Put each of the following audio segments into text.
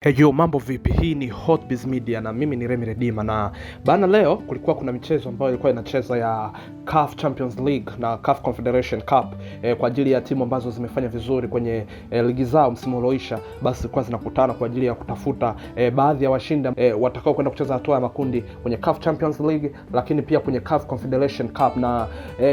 Hey yo, mambo vipi? Hii ni Hotbiz Media na mimi ni Remi Redima. Na bana, leo kulikuwa kuna michezo ambayo ilikuwa inacheza ya CAF Champions League na CAF Confederation Cup kwa ajili ya timu ambazo zimefanya vizuri kwenye ligi zao msimu ulioisha, basi zilikuwa zinakutana kwa ajili ya kutafuta baadhi ya washindi watakao kwenda kucheza hatua ya makundi kwenye CAF Champions League, lakini pia kwenye CAF Confederation Cup. Na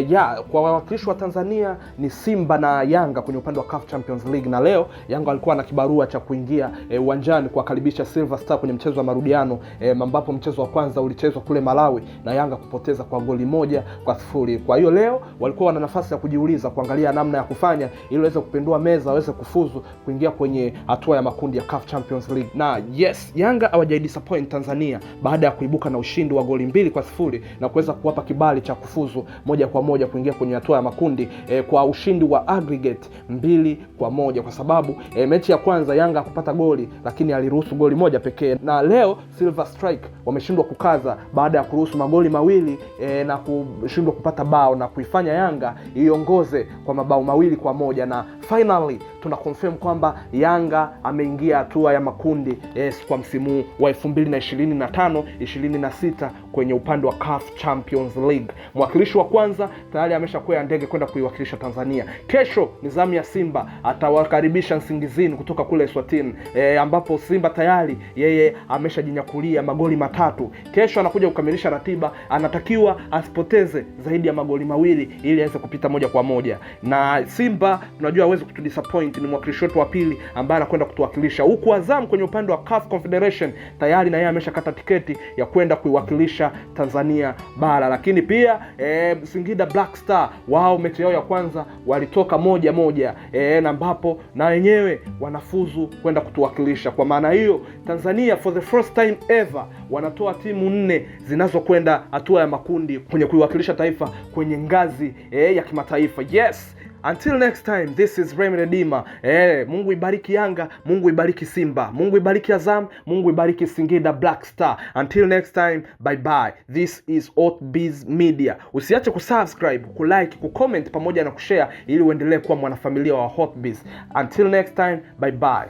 ya kwa wawakilishi wa Tanzania ni Simba na Yanga kwenye upande wa CAF Champions League, na leo Yanga walikuwa na kibarua cha kuingia uwanjani kuwakaribisha Silver Star kwenye mchezo wa marudiano, ambapo mchezo wa kwanza ulichezwa kule Malawi na Yanga kupoteza kwa goli 1-0. Kwa hiyo leo walikuwa wana nafasi ya kujiuliza, kuangalia namna ya kufanya ili waweze kupindua meza, waweze kufuzu kuingia kwenye hatua ya makundi ya CAF Champions League. Na yes, Yanga hawajai disappoint Tanzania baada ya kuibuka na ushindi wa goli 2-0 na kuweza kuwapa kibali cha kufuzu moja kwa moja kuingia kwenye hatua ya makundi kwa ushindi wa aggregate 2-1, kwa sababu mechi ya kwanza Yanga hakupata goli lakini aliruhusu goli moja pekee, na leo Silver Strike wameshindwa kukaza baada ya kuruhusu magoli mawili na kushindwa kupata bao na kuifanya Yanga iongoze kwa mabao 2-1, na finally tuna confirm kwamba Yanga ameingia hatua ya makundi, yes, kwa msimu wa 2025 26 kwenye upande wa CAF Champions League. Mwakilishi wa kwanza tayari ameshakwea ndege kwenda kuiwakilisha Tanzania. Kesho ni zamu ya Simba, atawakaribisha Nsingizini kutoka kule Eswatini, ambapo Simba tayari yeye ameshajinyakulia magoli 3. Kesho anakuja kukamilisha ratiba, anatakiwa asipoteze zaidi ya magoli 2 ili aweze kupita moja kwa moja. Na Simba tunajua hawezi kutudisappoint, ni mwakilishi wetu wa pili ambaye anakwenda kutuwakilisha. Huku Azam kwenye upande wa CAF Confederation tayari na yeye ameshakata tiketi ya kwenda kuiwakilisha Tanzania bara. Lakini pia Singida Black Star wao mechi yao ya kwanza walitoka 1-1, na ambapo na wenyewe wanafuzu kwenda kutuwakilisha. Kwa maana hiyo Tanzania for the first time ever wanatoa timu 4 zinazokwenda hatua ya makundi kwenye kuiwakilisha taifa kwenye ngazi ya kimataifa. Yes. Until next time, this is Remi Redima. Mungu ibariki Yanga, Mungu ibariki Simba, Mungu ibariki Azam, Mungu ibariki Singida Black Star. Until next time, bye bye. This is Hotbiz Media. Usiache kusubscribe, kulike, kucomment pamoja na kushare ili uendelee kuwa mwanafamilia wa Hotbiz. Until next time, bye bye.